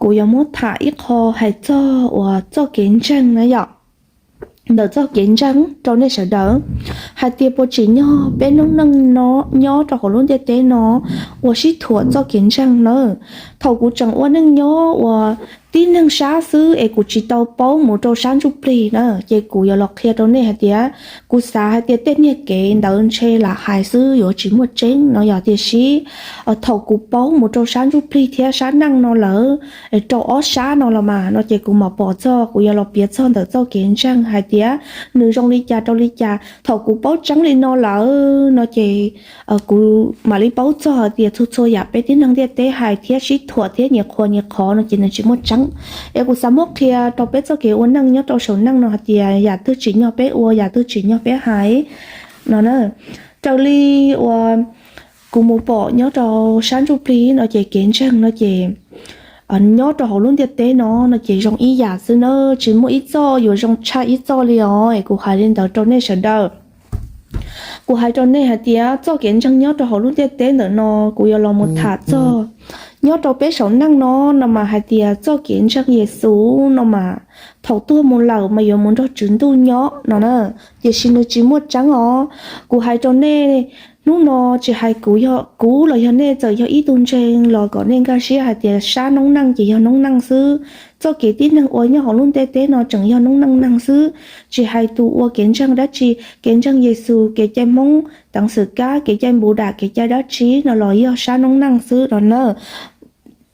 kuv yuav muab tham ib qho hais txog uas txoj kev ntseeg na yom, ntawm txoj kev ntseeg rau nej sawv daws, hais tias puas tsim nyog peb noob neej no nyob rau hauv lub ntiaj teb no ua sib thuam txoj kev ntseeg na. Thaum kuv tseem ua neej nyob ua tib neeg sab xwb es kuv tsis tau paub mus rau sab ntsuj plig na, ces kuv yuav los qhia rau nej hais tias kuv xav hais tias tej niag kev ntawd ntshe lam hais xwb yuav tsis muaj tseeb no yog tiam sis thaum kuv paub mus rau sab ntsuj plig thiab sab neej no lawm, rau ob sab no los mas no ces kuv mam pom txog, kuv yuav los piav txog ntawm txoj kev ntseeg hais tias nws zoo li cas rau li cas. Thaum kuv paub tseeb li no lawm no ces kuv mam li paub txog hais tias txhua txhua yam peb tib neeg ntiaj teb hais thiab sib thuam thiab nyias qhuas nyias qhov no ces nws tsis muaj tseeb. Es kuv xav muab qhia rau peb txoj kev ua neej nyob rau saum neej no hais tias yam twg tsim nyog peb ua, yam twg tsim nyog peb hais no na. Raws li uas kuv mus pom nyob rau sab ntsuj plig no ces kev ntseeg no ces nyob rau hauv lub ntiaj teb no no ces zoo ib yam xwb na, tsis muaj ib txoj yuav zoo tshaj ib txoj li os. Es kuv hais li ntawd rau nej sawv daws. Kuv hais rau nej hais tias txoj kev ntseeg nyob rau hauv lub ntiaj teb ntawm no kuv yuav los mus tham txog nyob rau peb saum neej no no mas hais tias txoj kev ntseeg Yexus no mas thaum tuag mus lawm mas yuav mus nrog Tswv Ntuj nyob no na, tiam sis nws tsis muaj tseeb os. Kuv hais rau nej hnub no tsis hais kuv, kuv los yog nej txawm yog ib tug ntseeg los kom nej nkag siab hais tias sab noob neej ces yog noob neej xwb. Txoj kev tib neeg ua nyob hauv lub ntiaj teb no tseem yog noob neej neeg xwb, tsis hais tus ua kev ntseeg dab tsi, kev ntseeg Yexus, kev cai Hmoob, teev xwm kab, kev cai Npudas, kev cai dab tsi no los yog sab noob neej xwb no na.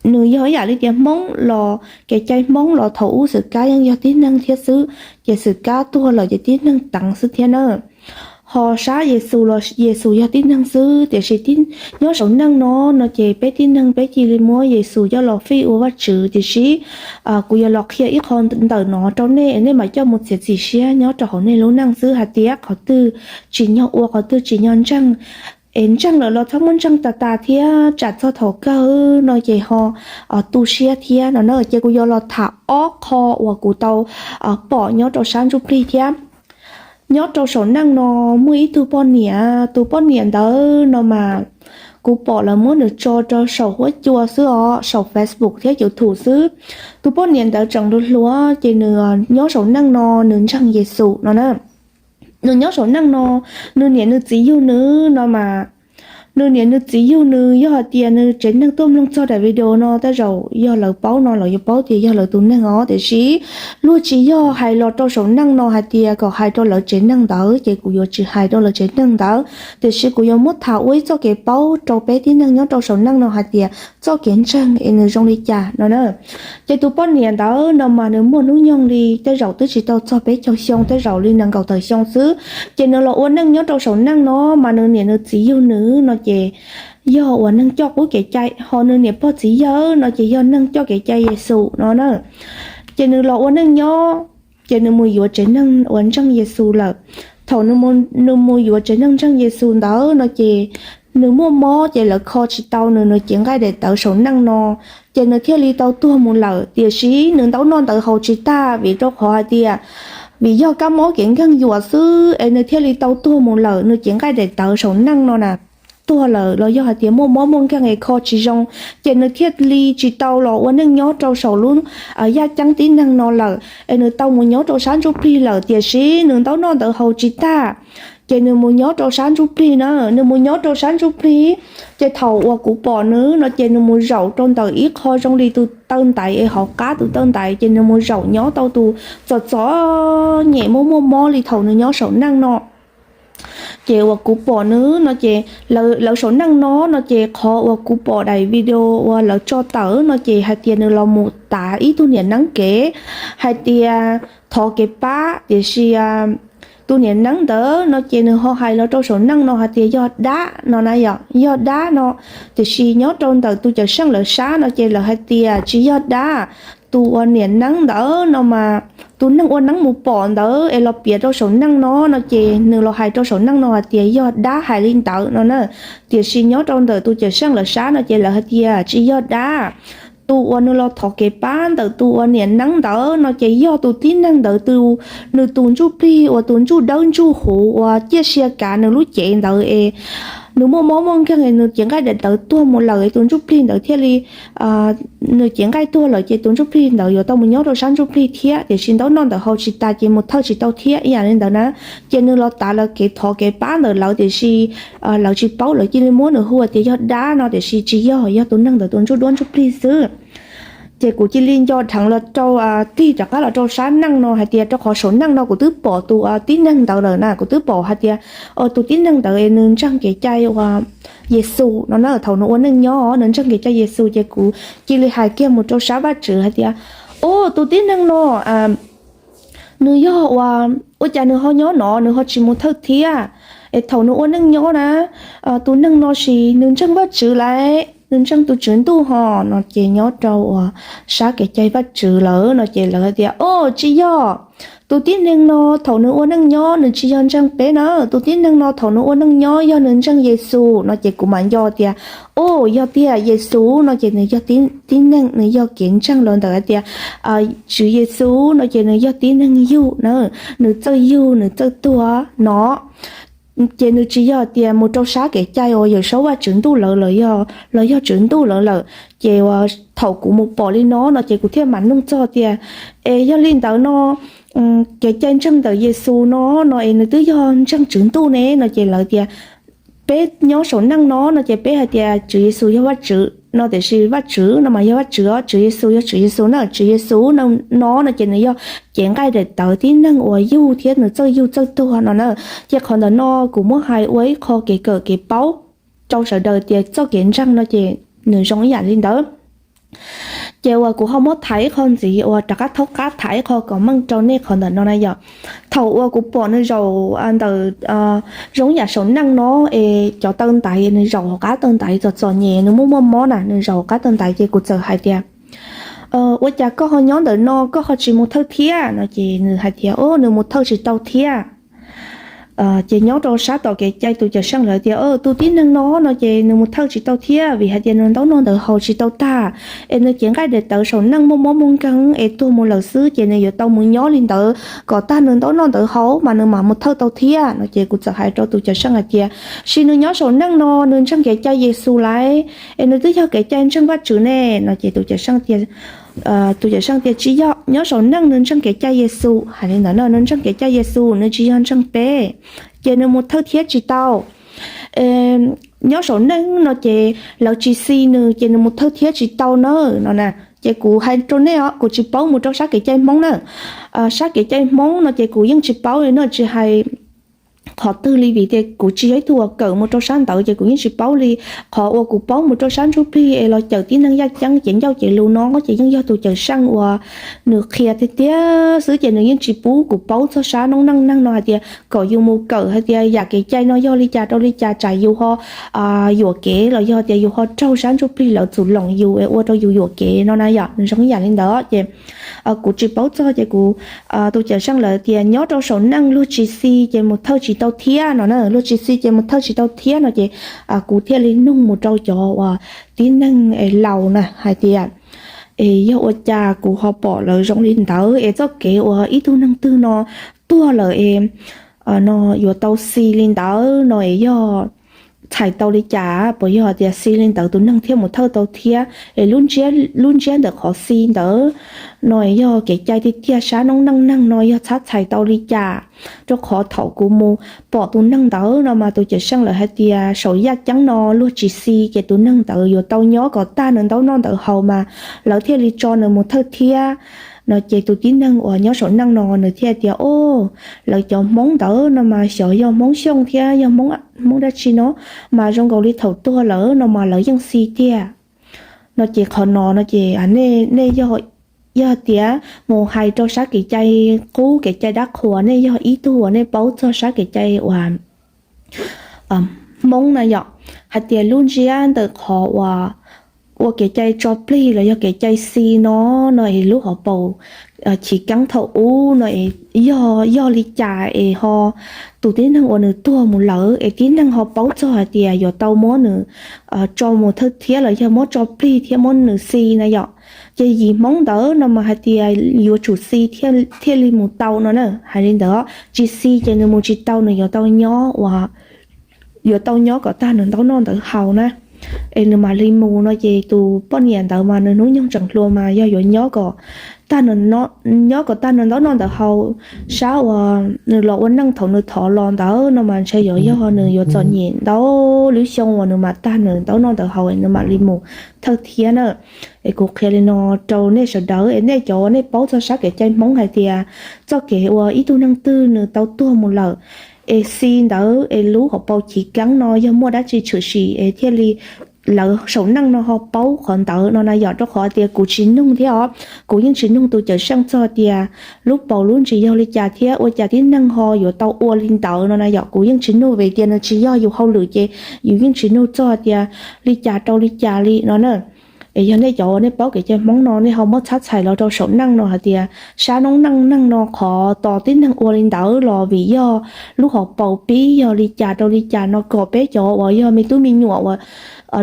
Nws yog ib yam li tias Hmoob los kev cai Hmoob los thaum ub xwm kab yeej yog tib neeg thiab xwb, ces xwm kab tuag lawm ces tib neeg teev xwb thiab na. Ho sab Yexus los Yexus yog tib neeg xwb, tiam sis nyob saum neej no no ces peb tib neeg peb cia li muab Yexus coj los fij ua Vajtswv. Tiam sis kuv yuav los qhia ib qho ntawm no rau nej, nej mam coj mus txiav txim siab nyob rau hauv nej lub neej xwb hais tias qhov twg tsim nyog ua, qhov twg tsim nyog ntseeg. Es ntseeg lawm los txhob muab ntseeg tas tas thiab tsam txog thaum kawg no ces ho tu siab thiab no na. Ces kuv yuav los tham ob qho uas kuv tau pom nyob rau sab ntsuj plig thiab. Nyob rau saum neej no muaj ib tug poj niam, tus poj niam ntawd no mas kuv pom lawv muab nws tso rau saum huab cua xwb os, saum Facebook thiab YouTube xwb. Tus poj niam ntawd tseem hluas hluas ces nws nyob saum neej no nws ntseeg Yexus no na. Nws nyob saum neej no, nws niam nws txiv yug nws no mas, nws niam nws txiv yug nws yog hais tias nws tsev neeg tuaj mloog txog daim video no tej zaum yog lawv paub no lawv yuav paub tias yog lawv tus neeg os. Tiam sis luag tsis yog hais los rau saum neej no hais tias kom hais rau lawv tsev neeg ntawd, ces kuv yuav tsis hais rau lawv tsev neeg ntawd. Tiam sis kuv yuav muab tham ua ib txoj kev paub rau peb tib neeg nyob rau saum neej no hais tias txoj kev ntseeg es nws zoo li cas no na. Ces tus poj niam ntawd no mas nws muaj hnub nyoog li tej zaum twb tsis tau txog peb caug xyoo, tej zaum li nees nkaum tawm xyoo xwb. Ces nws los ua neej nyob rau saum neej no mas nws niam nws txiv yug nws no ces yog uas neeg coj qub kev cai, ho nws niam pog txiv yawg no ces yog neeg coj kev cai Yexus no na. Ces nws los ua neej nyob, ces nws mus yuav tsev neeg uas ntseeg Yexus lawm. Thaum nws mus yuav tsev neeg ntseeg Yexus ntawd no ces nws muaj mob ces lawv kho tsis tau nws, nws cev nqaij daim tawv saum neej no, ces nws thiaj li tau tuag mus lawm. Tiam sis nws ntaub noj ntawv haus tsis tag vim rau qhov hais tias vim yog kab mob kev nkeeg yuam xwb es nws thiaj li tau tuag mus lawm. Nws cev nqaij daim tawv saum neej no na, tuag lawm los yog hais tias muaj mob muaj nkeeg es kho tsis zoo, ces nws thiaj li tsis tau los ua neej nyob rau saum lub yaj ceeb tib neeg no lawm es nws tau mus nyob rau sab ntsuj plig lawm. Tiam sis nws ntaub noj ntawv haus tsis tag, ces nws mus nyob rau sab ntsuj plig na. Nws mus nyob rau sab ntsuj plig, ces thaum uas kuv pom nws no ces nws mus zaum rau ntawm ib qho zoo li tus taw ntaiv es hauv qab tus taw ntaiv, ces nws mus zaum nyob tau tus txom txom nyem muaj muaj mob li thaum nws nyob saum neej no. Ces uas kuv pom nws no ces lawv saum neej no no ces qhov uas kuv pom daim video uas lawv tso tawm no ces hais tias nws los mus tav ib tug niam neeb kev, hais tias thov kev pab, tiam sis tus niam neeb ntawd no ces nws ho hais los rau saum neej no hais tias yog dab no na, yog dab no. Tiam sis nyob rau ntawm tus cawm seej lawv sab no ces lawv hais tias tsis yog dab. Tus uas niam neeb ntawd no mas tus neeg ua neeb mus pom ntawd es los piav rau saum neej no no ces nws los hais rau saum neej no hais tias yog dab hais li ntawd no na. Tiam sis nyob rau ntawm tus cawm seej lawv sab no ces lawv hais tias tsis yog dab. Tus uas nws los thov kev pab ntawm tus uas niam neeb ntawd no ces yog tus tib neeg ntawd tus, nws tus ntsuj plig uas tus ntsuj dawb ntsuj huv uas ciaj sia kav nws lub cev ntawd es nws muaj mob muaj nkeeg, nws cev nqaij daim tawv tuag mus lawm, tus ntsuj plig ntawd thiaj li, nws cev nqaij tuag lawm ces tus ntsuj plig ntawd yuav tau mus nyob rau sab ntsuj plig thiab, tiam sis ntaub noj ntawd haus tsis tas ces mus thawj tsis tau thiab ib yam li ntawd na. Ces nws los tav lawv kev thov kev pab ntawd lawv, tiam sis lawv tsis paub, lawv cia li muab nws hu tias yog dab no, tiam sis tsis yog, yog tus neeg ntawd tus ntsuj duab ntsuj plig xwb. Ces kuv cia li nco dheev los rau, tig rov qab los rau sab neej no hais tias, rau qhov saum neej no kuv twb pom tus tib neeg ntawd lawm na, kuv twb pom hais tias tus tib neeg ntawd nws ntseeg kev cai uas Yexus no na. Thaum nws ua neej nyob nws ntseeg kev cai Yexus, ces kuv cia li hais kiag mus rau sab Vajtswv hais tias, o, tus tib neeg no nws yog ua, ua cas nws ho nyob no, nws ho tsis mus thawj thiab? Es thaum nws ua neej nyob na, tus neeg no sis nws ntseeg Vajtswv lawm, nws ntseeg tus Tswv Ntuj ho no. Ces nyob rau uas sab kev cai Vajtswv lawm no ces lawv tias, o, tsis yog. Tus tib neeg no thaum nws ua neej nyob nws tsis yog ntseeg peb na, tus tib neeg no thaum nws ua neej nyob yog nws ntseeg Yexus no. Ces kuv mam nco tias, o, yog tiag, Yexus no ces nws yog tib neeg, nws yog kev ntseeg los ntawm hais tias Tswv Yexus no ces nws yog tib neeg yug na, nws txawj yug nws txawj tuag no. Ces nws tsis yog tias mus rau sab kev cai uas Yawm Saub Vajtswv Ntuj lawm los yog Tswv Ntuj lawm lawm. Ces uas thaum kuv mus pom li no no ces kuv thiaj mam nug txog tias, es yog li ntawd no, kev cai ntseeg ntawm Yexus no, no es nws twb yog ntseeg Tswv Ntuj ne no. Ces lawv tias, peb nyob saum neej no no ces peb hais tias Tswv Yexus yog Vajtswv no, tiam sis Vajtswv no mas yog Vajtswv, Tswv Yexus yog Tswv Yexus na. Tswv Yexus no no ces nws yog cev nqaij daim tawv tib neeg uas yug thiab nws txawj yug txawj tuag no na. Ces qhov ntawm no kuv muab hais ua ib qho kev kawm kev paub rau sawv daws tias txoj kev ntseeg no ces nws zoo ib yam li ntawd. Ces uas kuv ho muab thaiv ib qho ntxiv uas rov qab thaub qab thaiv ib qho kom meej rau nej qhov ntawm no na yom. Thaum uas kuv pom nws zaum ntawm, zoo ib yam saum neej no es cov taw ntaiv nws zaum hauv qab taw ntaiv txom txom nyem, nws muaj muaj mob na, nws zaum hauv qab taw ntaiv ces kuv txawm hais tias, ua cas koj ho nyob ntawm no koj ho tsis mus thawj thiab no? Ces nws hais tias, o, nws mus thawj tsis tau thiab. Ces nyob rau sab tom kev cai tus cawm seej lawv tias, tus tib neeg no no ces nws mus thawj tsis tau thiab vim hais tias nws ntaub noj ntawd haus tsis tau tag, es nws cev nqaij daim tawv saum neej muaj mob muaj nkeeg es tuag mus lawm xwb, ces nws yuav tau mus nyob li ntawd kom tag nws ntaub noj ntawd haus mas nws mam mus thawj tau thiab no. Ces kuv txawm hais rau tus cawm seej hais tias, sis nws nyob saum neej no nws ntseeg kev cai Yexus lawm, es nws twb yog kev cai ntseeg Vajtswv ne no. Ces tus cawm seej tias, tus cawm seej tias, tsis yog, nyob saum neej nws ntseeg kev cai Yexus, hais li ntawd no, nws ntseeg kev cai Yexus, nws tsis yog ntseeg peb, ces nws mus thawj thiab tsis tau. Nyob saum neej no ces lawv tsis xis nws ces nws mus thawj thiab tsis tau na no na. Ces kuv hais rau nej os, kuv tsis paub mus rau sab kev cai Hmoob na. Sab kev cai Hmoob no ces kuv yeej tsis paub li no, tsis hais qhov twg li vim tias kuv tsis yog ib tug uas kawm mus rau sab ntawd ces kuv yeej tsis paub li. Qhov uas kuv paub mus rau sab ntsuj plig es los cawm tib neeg yaj ceeb cev ncauj cev lus no ces yeej yog tus cawm seej uas nws qhia tiag tiag xwb ces nws yeej tsis pub kuv paub txog sab noob neej neeg no hais tias kom yus mus kawm hais tias yam kev cai no yog li cas rau li cas tsam yus ho yuam kev los yog tias yus ho raug sab ntsuj plig lawv txum loos yus es ua rau yus yuam kev no na yom. Nws zoo ib yam li ntawd ces kuv tsis paub txog ces kuv, tus cawm seej lawv tias nyob rau saum neej luag tsis xis ces mus thawj tsis tau thiab no na, luag tsis xis ces mus thawj tsis tau thiab no ces kuv thiaj li nug mus rau cov uas tib neeg laus na hais tias, es yog ua cas kuv ho pom lawv zoo li ntawd es txoj kev uas ib tug neeg twg no tuag lawm es no yuav tau xis li ntawd no es yog txhais tau li cas, puas yog tias xis li ntawd tus neeg thiaj mus thawj tau thiab es lub ntsiab, lub ntsiab ntawm qhov xis ntawd no es yog kev cai tiag tiag sab noob neej neeg no yog txhab txhais tau li cas? Rau qhov thaum kuv mus pom tus neeg ntawd no mas tus cawm seej lawv hais tias saum yaj ceeb no luag tsis xis ces tus neeg ntawd yuav tau nyob kom tag nws ntaub noj ntawd haus mas lawv thiaj li tso nws mus thawj thiab no. Ces tus tib neeg uas nyob saum neej no nws thiaj tias, o, lawv cov Hmoob ntawd no mas xyov yog Hmoob Xyooj thiab yog Hmoob dab tsi no mas zoo nkaus li thaum tuag lawm no mas lawv yeej xis tiag no. Ces qhov no no ces nej, nej yog, yog tias mus hais rau sab kev cai qub kev cai dab qhuas, nej yog ib tug uas nej paub txog sab kev cai uas Hmoob na yom, hais tias lub ntsiab ntawm qhov uas ua kev cai tso plig los yog kev cai xis no, no es lub hauv paus chiv keeb thaum ub no es yog, yog li cas es ho tus tib neeg uas nws tuag mus lawm es tib neeg ho paub txog hais tias yuav tau muab nws tso mus thawj thiab los yog muab tso plig thiab muab nws xis na yom. Ces yim Hmoob ntawd no mas hais tias yuav tsum xis thiaj li mus tau no na, hais li ntawd, tsis xis ces nws mus tsis tau, nws yuav tau nyob uas yuav tau nyob kom tag nws ntaub noj ntawd haus na, es nws mam li mus no ces tus poj niam ntawd mas nws hnub nyoog tseem hluas mas yog yuav nyob kom tag nws, nyob kom tag nws ntaub noj ntawd haus, sab uas nws los ua neej thaum nws thov los ntawd no mas ntshe yuav yog nws yuav txom nyem ntau lub xyoo uas nws mam tag nws ntaub noj ntawd haus nws mam li mus thawj thiab na. Es kuv qhia li no rau nej sawv daws es nej cov uas nej paub txog sab kev cai Hmoob hais tias txoj kev uas ib tug neeg twg nws tau tuag mus lawm es xi ntawd es lub hauv paus chiv keeb no yog muaj dab tsi tshwm sim es thiaj li lawv saum neej no ho paub qhov ntawd no na yom. Rau qhov tias kuv tsis nug thiab os, kuv yeej tsis nug tus cawm seej txog tias lub paus lub ntsis yog li cas thiab ua cas tib neeg ho yuav tau ua li ntawd no na yom. Kuv yeej tsis nug vim tias nws tsis yog yus hauj lwm ces yus yeej tsis nug txog tias li cas rau li cas li no na. Es yog nej cov uas nej paub kev cai Hmoob no nej ho muab txhab txhais los rau saum neej no hais tias sab noob neej neeg no qhov tos tib neeg ua li ntawd los vim yog lub hauv paus pib yog li cas rau li cas no kom peb cov uas yog me tub me nyuam uas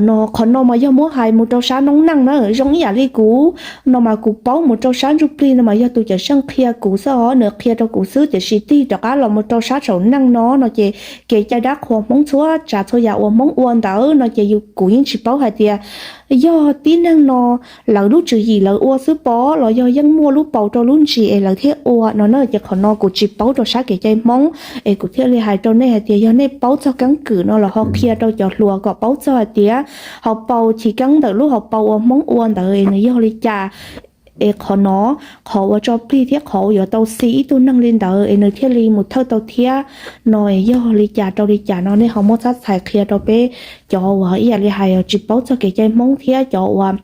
no, qhov no mas yog muab hais mus rau sab noob neej na. Zoo ib yam li kuv no mas kuv paub mus rau sab ntsuj plig no mas yog tus cawm seej qhia kuv xwb os, nws qhia rau kuv xwb. Tiam sis tig rov qab los mus rau sab saum neej no no ces kev cai dab qhuas Hmoob txhua tsav txhua yam uas Hmoob ua ntawd no ces yus, kuv yeej tsis paub hais tias yog tib neeg no lawv lub tswv yim lawv ua xwb pob los yog yeej muaj lub paus rau lub ntsis es lawv thiaj ua no na. Ces qhov no kuv tsis paub rau sab kev cai Hmoob es kuv thiaj li hais rau nej hais tias yog nej paub txog keeb kwm no los ho qhia rau cov hluas kom paub txog hais tias hauv paus chiv keeb ntawm lub hauv paus uas Hmoob ua ntawd es nws yog li cas. Es qhov no, qhov uas tso plig thiab qhov uas yuav tau xi ib tug neeg li ntawd es nws thiaj li mus thawj tau thiab no es yog li cas rau li cas no nej ho muab txhab txhais qhia rau peb cov uas ib yam li hais tsis paub txog kev cai Hmoob thiab cov uas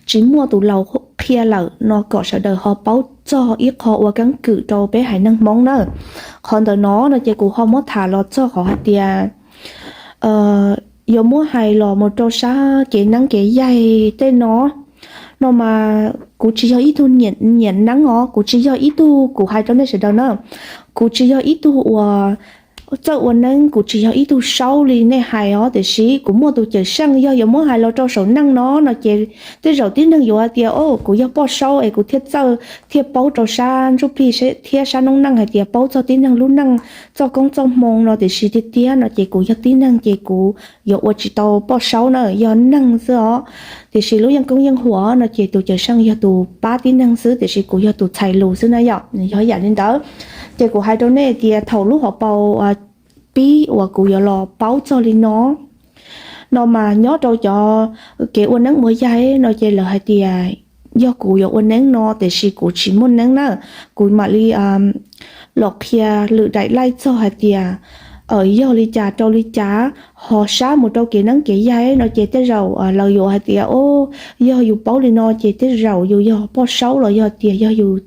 tsis muaj tus laus qhia lawm no kom sawv daws ho paub txog ib qho ua keeb kwm rau peb haiv neeg Hmoob na. Qhov ntawm no no ces kuv ho muab tham los txog qhov hais tias yuav muab hais los mus rau sab kev neeb kev yaig tej no, no mas kuv tsis yog ib tug nyiam neeb os, kuv tsis yog ib tug, kuv hais rau nej sawv daws na, kuv tsis yog ib tug uas txawj ua neeb, kuv tsis yog ib tug saub li nej hais os. Tiam sis kuv muaj tus cawm seej, yog yuav muab hais los rau saum neej no no ces tej zaum tib neeg yuav hais tias o kuv yog poj saub es kuv thiaj txawj thiaj paub rau sab ntsuj plig thiab sab noob neej hais tias paub txog tib neeg lub neej, txoj koob txoj hmoo no. Tiam sis tiag tiag no ces kuv yog tib neeg ces kuv yuav ua tsis tau poj saub na, yog neeg xwb os. Tiam sis lub yeej koob yeej huam no ces tus cawm seej yog tus pab tib neeg xwb, tiam sis kuv yog tus txhais lus xwb na yom, yog ib yam li ntawd. Ces kuv hais rau nej tias thaum lub hauv paus pib uas kuv yuav los paub txog li no, no mas nyob rau cov kev ua neeb ua yaig no ces lawv hais tias yog kuv yuav ua neeb no tiam sis kuv tsis muaj neeb na, kuv mam li los qhia lwm daim laij txog hais tias yog li cas rau li cas. Ho sab mus rau kev neeb kev yaig no ces tej zaum lawv yuav hais tias o, yog yus paub li no ces tej zaum yus yog poj saub los yog tias yog yus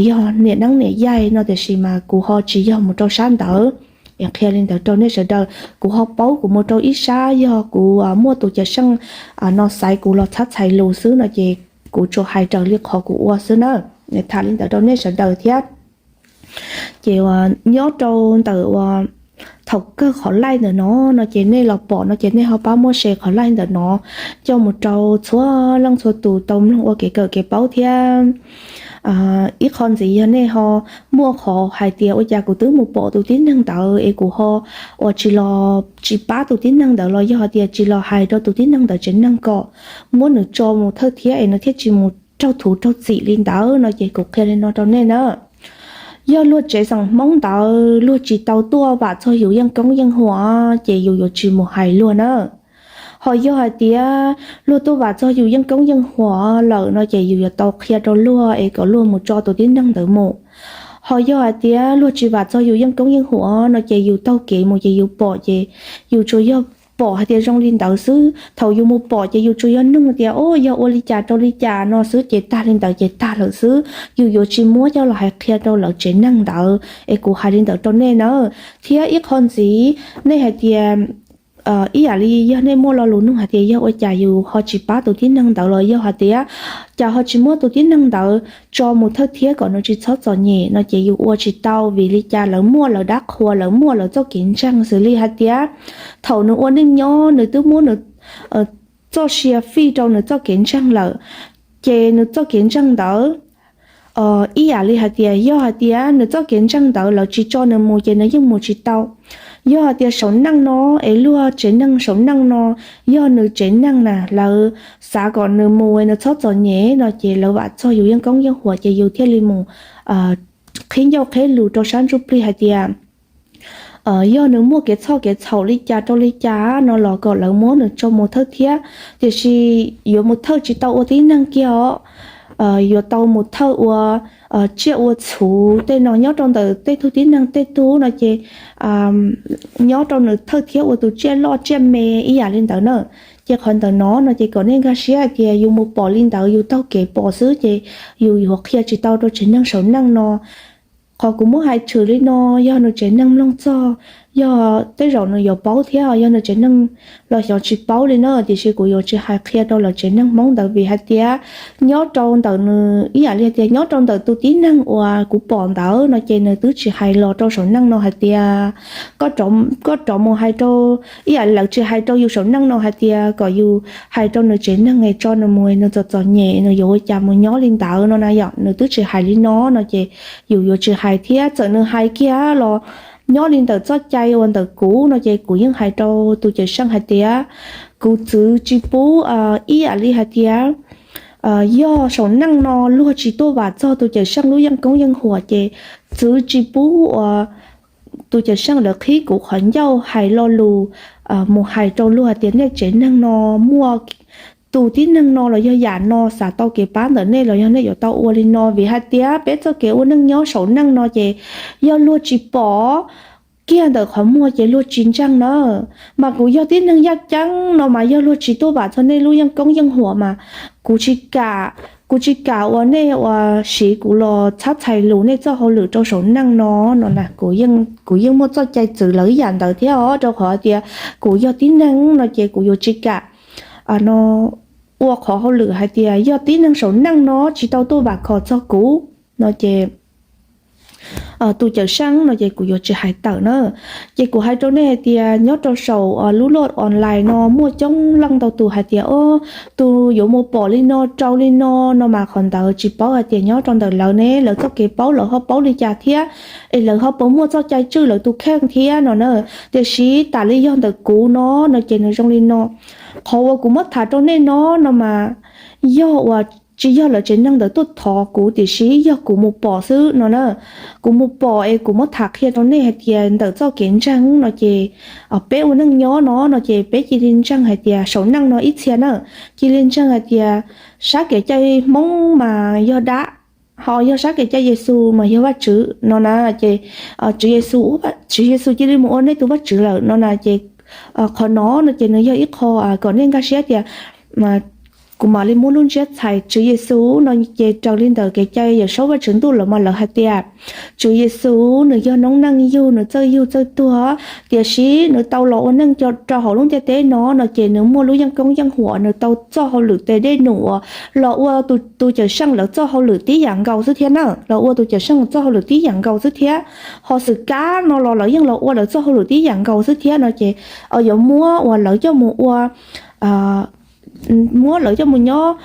yog niam neeb niam yaig no, tiam sis mas kuv ho tsis yog mus rau sab ntawd. Es qhia li ntawd rau nej sawv daws, kuv ho paub kuv mus rau ib sab yog kuv muaj tus cawm seej no xaiv kuv los txhab txhais lus xwb no ces kuv tsuas hais raws li qhov kuv ua xwb na. Tham li ntawd rau nej sawv daws thiab. Ces nyob rau ntawm uas thaum kawg qhov laij ntawm no no ces nej los pom no ces nej ho pab muab share qhov laij ntawm no coj mus rau txhua leej txhua tus tau mloog ua kev kawm kev paub thiab. Ib qho ntxiv yog nej ho muaj qhov hais tias ua cas kuv twb mus pom tus tib neeg ntawd es kuv ho uas tsis los tsis pab tus tib neeg ntawd los yog hais tias tsis los hais rau tus tib neeg ntawd tsev neeg kom muab nws tso mus thawj thiab es nws thiaj tsis mus raug thuv raug txim li ntawd no ces kuv qhia li no rau nej na. Yog luag tsev xeem Hmoob ntawd luag tsis tau tuaj vam txog yus yeej koob yeej huam ces yus yuav tsis mus hais luag na. Ho yog hais tias luag tuaj vam txog yus yeej koob yeej huam lawm no ces yus yuav tau qhia rau luag es kom luag mus tso tus tib neeg ntawd mus. Ho yog hais tias luag tsis vam txog yus yeej koob yeej huam no ces yus taug kev mus ces yus pom ces yus tsuas yog pom hais tias zoo li ntawd xwb. Thaum yus mus pom ces yus tsuas yog nug tias o yog ua li cas rau li cas no xwb ces tag li ntawd ces tag lawm xwb, yus yuav tsis muab coj los hais qhia rau lawv tsev neeg ntawd. Es kuv hais li ntawd rau nej na. Thiab ib qho ntxiv, nej hais tias ib yam li yog nej muaj lo lus nug hais tias yog ua cas yus ho tsis pab tus tib neeg ntawd los yog hais tias cas ho tsis muab tus tib neeg ntawd tso mus thawj thiab kom nws tsis txhob txom nyem no ces yus ua tsis tau. Vim li cas? Lawv muaj lawv dab qhuas, lawv muaj lawv txoj kev ntseeg. Xws li hais tias thaum nws ua neej nyob nws twb muab nws txoj sia fij rau nws txoj kev ntseeg lawm, ces nws txoj kev ntseeg ntawd ib yam li hais tias yog hais tias nws txoj kev ntseeg ntawd lawv tsis tso nws mus ces nws yeej mus tsis tau. Yog hais tias saum neej no es luag tsev neeg saum neej no yog nws tsev neeg na, lawv xav kom nws mus nws txhob txom nyem no ces lawv vam txog yus yeej koob yeej huam ces yus thiaj li mus qhib ncauj qhib lus rau sab ntsuj plig hais tias yog nws muaj kev txhoj kev txhaum li cas rau li cas no los kom lawv muab nws tso mus thawj thiab. Tiam sis yuav mus thawj tsis tau ua tib neeg kiag os, yuav tau mus thawj ua tsiaj ua txhu tej no nyob rau ntawm tej tug tib neeg tej tug no ces nyob rau nws thawj thiab ua tus tsiaj loj tsiaj me ib yam li ntawd na. Ces qhov ntawm no no ces kom nej nkag siab hais tias yus mus pom li ntawd yus taug kev pom xwb ces yus yuav qhia tsis tau rau tsev neeg saum neej no. Qhov kuv muab hais tshwm li no yog nws tsev neeg mloog txog, yog tej zaum nws yuav paub thiab, yog nws tsev neeg los xyov tsis paub li na, tiam sis kuv yuav tsis hais qhia rau lawv tsev neeg Hmoob ntawd vim hais tias nyob rau ntawm nws ib yam li tias nyob rau ntawm tus tib neeg uas kuv pom ntawd no ces nws twb tsis hais los rau saum neej no hais tias koj rov mus hais rau, ib yam lawv tsis hais rau yus saum neej no hais tias kom yus hais rau nws tsev neeg es tso nws mus nws txom txom nyem nws yuav ua cas mus nyob li ntawd no na yom, nws twb tsis hais li no no ces yus yuav tsis hais thiab. Txawm nws hais kiag los nyob li ntawm txoj cai uas ntawm kuv no ces kuv yeej hais rau tus cawm seej hais tias kuv txwv tsis pub, ib yam li hais tias yog saum neej no luag tsis tuaj vam txog tus cawm seej lub yeej koob yeej huam ces txwv tsis pub uas tus cawm seej lawv qhib kuv qhov ncauj hais lo lus mus hais rau luag hais tias nej tsev neeg no muaj tus tib neeg no los yog yam no xav tau kev pab ntawm nej los yog nej yuav tau ua li no vim hais tias peb txoj kev ua neej nyob saum neej no ces yog luag tsis pom kiag ntawm qhov muag ces luag tsis ntseeg na. Mas kuv yog tib neeg yaj ceeb no mas yog luag tsis tuaj vam txog nej lub yeej koob yeej huam mas kuv tsis kam, kuv tsis kam uas nej uas siv kuv los txhab txhais lus nej txoj hauj lwm rau saum neej no no na. Kuv yeej muaj txoj cai txwv lawv ib yam ntawd thiab os, rau qhov tias kuv yog tib neeg no ces kuv yuav tsis kam no ua qhov hauj lwm hais tias yog tib neeg saum neej no tsis tau tuaj vam khom txog kuv no ces tus cawm seej no ces kuv yuav tsis hais tawm na. Ces kuv hais rau nej hais tias nyob rau saum lub luaj online no muaj coob leej ntau tus hais tias o, tus yuav mus pom li no rau li no no mas qhov ntawd tsis paub hais tias nyob rau ntawm lawv ne lawv txoj kev paub lawv ho paub li cas thiab, es lawv ho puas muaj txoj cai tswj lawv tus kheej thiab no na. Tiam sis tas li yog ntawm kuv no no ces nws zoo li no. Qhov uas kuv muab tham rau nej no no mas yog uas tsis yog lawv tsev neeg ntawd tuaj thov kuv tiam sis yog kuv mus pom xwb no na. Kuv mus pom es kuv muab tham qhia rau nej hais tias ntawm txoj kev ntseeg no ces peb ua neej nyob no no ces peb cia li ntseeg hais tias saum neej no ib txhia na, cia li ntseeg hais tias sab kev cai Hmoob mas yog dab, ho yog sab kev cai Yexus mas yog Vajtswv no na. Ces Tswv Yexus, Tswv Yexus cia li mus ua nej tus Vajtswv lawm no na. Ces qhov no no ces nws yog ib qho kom nej nkag siab tias kuv mam li muab lub ntsiab txhais Tswv Yexus no ces raws li ntawm kev cai Yawmsaub Vajtswv ntuj lawm mas lawv hais tias Tswv Yexus nws yog noob neej yug, nws txawj yug txawj tuag, tiam sis nws tau los ua neej rau hauv lub ntiaj teb no no ces nws muaj lub yeej koob yeej huam, nws tau txoj hauj lwm tes dej num uas los ua tus cawm seej lawv txoj hauj lwm tib yam nkaus xwb thiab na, los ua tus cawm seej txoj hauj lwm tib yam nkaus xwb thiab. Ho xwm kab no los lawv yeej los ua lawv txoj hauj lwm tib yam nkaus xwb thiab no ces yuav muab uas lawv coj mus ua, muab lawv coj mus nyob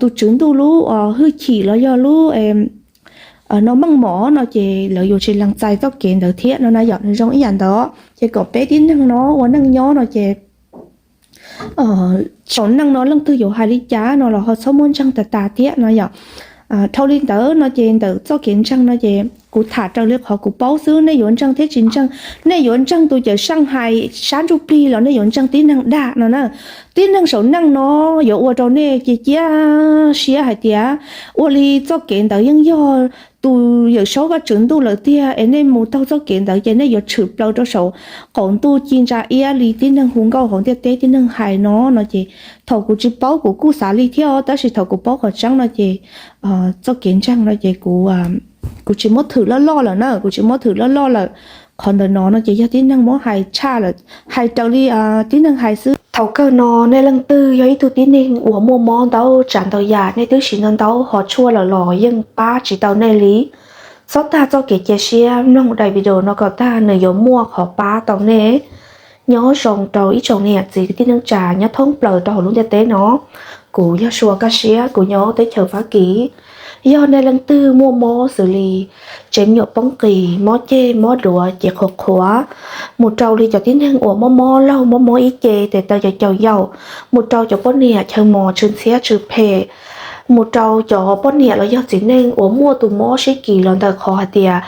tus Tswv ntuj lub hwj chim los yog lub no meej mom no ces lawv yuav tsis lees txais txoj kev ntawd thiab no na. Yog nws zoo ib yam ntawd ces kom peb tib neeg no ua neej nyob no ces saum neej no leej twg yuav hais li cas no los ho txhob muab ntseeg tas tas thiab no yom. Dhau li ntawd no ces ntawm txoj kev ntseeg no ces kuv tham raws li qhov kuv paub xwb, nej yuav ntseeg thiab tsis ntseeg, nej yuav ntseeg tus cawm seej hais sab ntsuj plig los nej yuav ntseeg tib neeg dag no na. Tib neeg saum neej no yuav ua rau nej cia cia siab hais tias ua li txoj kev ntawd yeej yog tus Yawmsaub Vajtswv ntuj lawm tiag es nej mus taug txoj kev ntawd ces nej yuav tshwm plaws rau saum qaum ntuj ci ntsa iab li tib neeg hu nkauj hauv ntiaj teb tib neeg hais no no ces thaum kuv tsis paub kuv kuj xav li thiab os, tab sis thaum kuv paub qhov tseeb no ces txoj kev ntseeg no ces kuv tsis muab thwm loj loj lawm na, kuv tsis muab thwm loj loj lawm. Qhov ntawm no no ces yog tib neeg muab hais tshaj lawm, hais raws li tib neeg hais xwb. Thaum kawg no nej leej twg yog ib tug tib neeg uas muaj mob ntau tsav ntau yam, nej twb siv ntau ntau hom tshuaj lawm los yeej pab tsis tau nej li. Txhob tag txoj kev cia siab, mloog daim video no kom tag, nws yuav muaj qhov pab tau nej. Nyob zoo rau ib tsoom niam txiv kwv tij neej tsa nyob thoob plaws rau hauv lub ntiaj teb no. Kuv yog Sua Kaj Siab, kuv nyob teb chaws Fab Kis. Yog nej leej twg muaj mob xws li tsev me nyuam poob qis, mob ceg mob duav, cev qhuav qhuav, mus rau li cov tib neeg uas mob mob laug mob mob ib ce tes taw caum caum yaum, mus rau cov poj niam chaw mos tsw ntxhiab tsw phem, mus rau cov poj niam los yog txiv neej uas muaj tus mob sib kis los ntawm qhov hais tias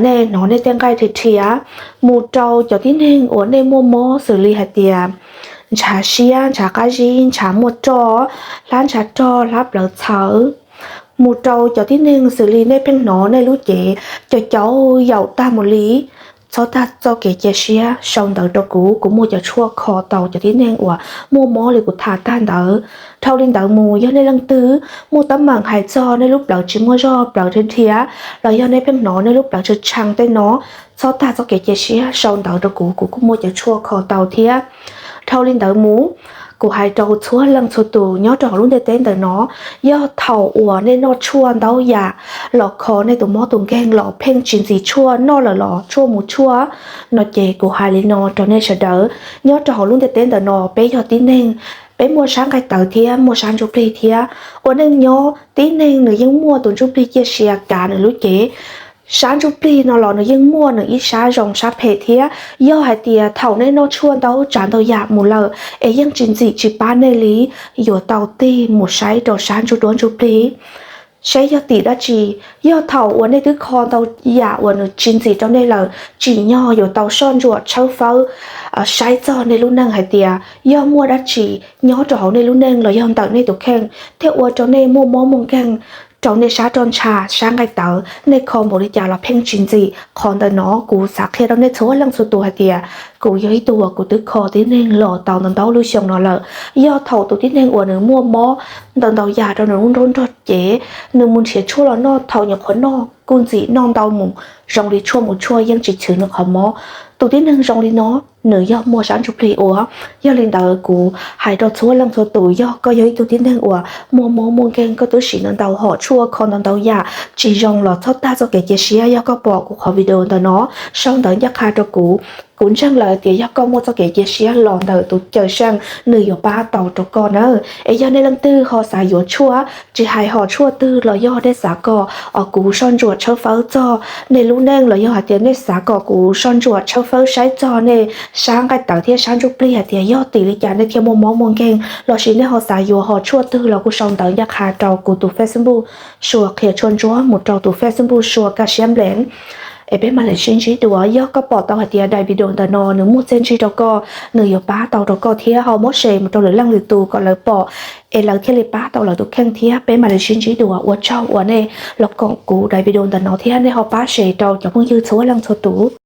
nej hnov nej tej nqaij rhiav rhiav, mus rau cov tib neeg uas nej muaj mob xws li hais tias ntshav siab, ntshav qab zib, ntshav muaj roj, hlab ntshav rog, hlab plawv txhawv, mus rau cov tib neeg xws li nej pheej hnov nej lub cev caum caum yaum tag mus li, txhob tag txoj kev cia siab sau ntawv rau kuv, kuv muaj cov tshuaj kho tau cov tib neeg uas muaj mob li kuv tham tag ntawd. Dhau li ntawd mus, yog nej leej twg muaj teeb meem hais txog nej lub plawv tsis muaj zog, plawv rhiav rhiav, los yog nej pheej hnov nej lub plawv tshee tshee tej no, txhob tag txoj kev cia siab sau ntawv rau kuv, kuv kuj muaj cov tshuaj kho tau thiab. Dhau li ntawd mus, kuv hais rau txhua leej txhua tus nyob rau hauv lub ntiaj teb ntawm no, yog thaum uas nej noj tshuaj ntau yam los kho nej tus mob tus nkeeg los pheej tsis ntxim tshuaj, noj lawm los tshuaj mus tshuaj no ces kuv hais li no rau nej sawv daws, nyob rau hauv lub ntiaj teb ntawm no peb yog tib neeg, peb muaj sab nqaij tawv thiab muaj sab ntsuj plig thiab. Ua neej nyob tib neeg nws yeej muaj tus ntsuj plig ciaj sia kav nws lub cev. Sab ntsuj plig no los nws yeej muaj nws ib sab zoo sab phem thiab. Yog hais tias thaum nej noj tshuaj ntau tsav ntau yam mus lawm es yeej tsis ntxim tsis pab nej li, yuav tau tig mus saib rau sab ntsuj duab ntsuj plig saib yog tim dab tsi. Yog thaum uas nej twb kho ntau yam uas nws tsis ntxim rau nej lawm, tsim nyog yuav tau soj ntsuam tshawb fawb saib txog nej lub neej hais tias yog muaj dab tsi nyob rau hauv nej lub neej los yog ntawm nej tus kheej thiaj ua rau nej muaj mob muaj nkeeg rau nej sab roj ntsha, sab nqaij tawv, nej kho npaum li cas los pheej tsis ntxim. Qhov ntawm no kuv xav qhia rau nej txhua leej txhua tus hais tias kuv yog ib tug uas kuv twb kho tib neeg los tau ntau ntau lub xyoo no lawm. Yog thaum tus tib neeg uas nws muaj mob ntau ntau yam rau nws lub nrob nrog cev, nws mus nrhiav tshuaj los noj, thaum nyuam qhuav noj kuj ntxim noj ntau mus, zoo li tshuaj mus tshuaj yeej tsis chwv nws qhov mob. Tus tib neeg zoo li no nws yog muaj sab ntsuj plig ua. Yog li ntawd kuv hais rau txhua leej txhua tus, yog koj yog ib tug tib neeg uas muaj mob muaj nkeeg, koj twb siv ntau ntau hom tshuaj, kho ntau ntau yam tsis zoo los txhob tag txoj kev cia siab. Yog koj pom kuv qhov video ntawm no, sau ntawv ncaj qha rau kuv. Kuv ntseeg lawm tias yog koj muaj txoj kev cia siab los ntawm tus cawm seej, nws yuav pab tau rau koj na. Es yog nej leej twg ho xav yuav tshuaj, tsis hais hom tshuaj twg los yog nej xav kom kuv soj ntsuam tshawb fawb txog nej lub neej los yog hais tias nej xav kom kuv soj ntsuam tshawb fawb saib txog nej sab nqaij tawv thiab sab ntsuj plig hais tias yog tim li cas nej thiaj muaj mob muaj nkeeg, lossis nej ho xav yuav hom tshuaj twg los kuj sau ntawv ncaj qha rau kuv tus Facebook Sua Qhia Tshuaj Ntsuab mus rau tus Facebook Sua Kaj Siab Nplees. Es peb mam li sib ntsib dua. Yog koj pom tau hais tias daim video ntawm no nws muaj txiaj ntsig rau koj, nws yuav pab tau rau koj thiab ho muab share mus rau lwm leej lwm tus kom lawv pom es lawv thiaj li pab tau lawv tus kheej thiab. Peb mam li sib ntsib dua. Ua tsaug uas nej los koom kuv daim video ntawm no thiab nej ho pab share rau cov phooj ywg txhua leej txhua tus.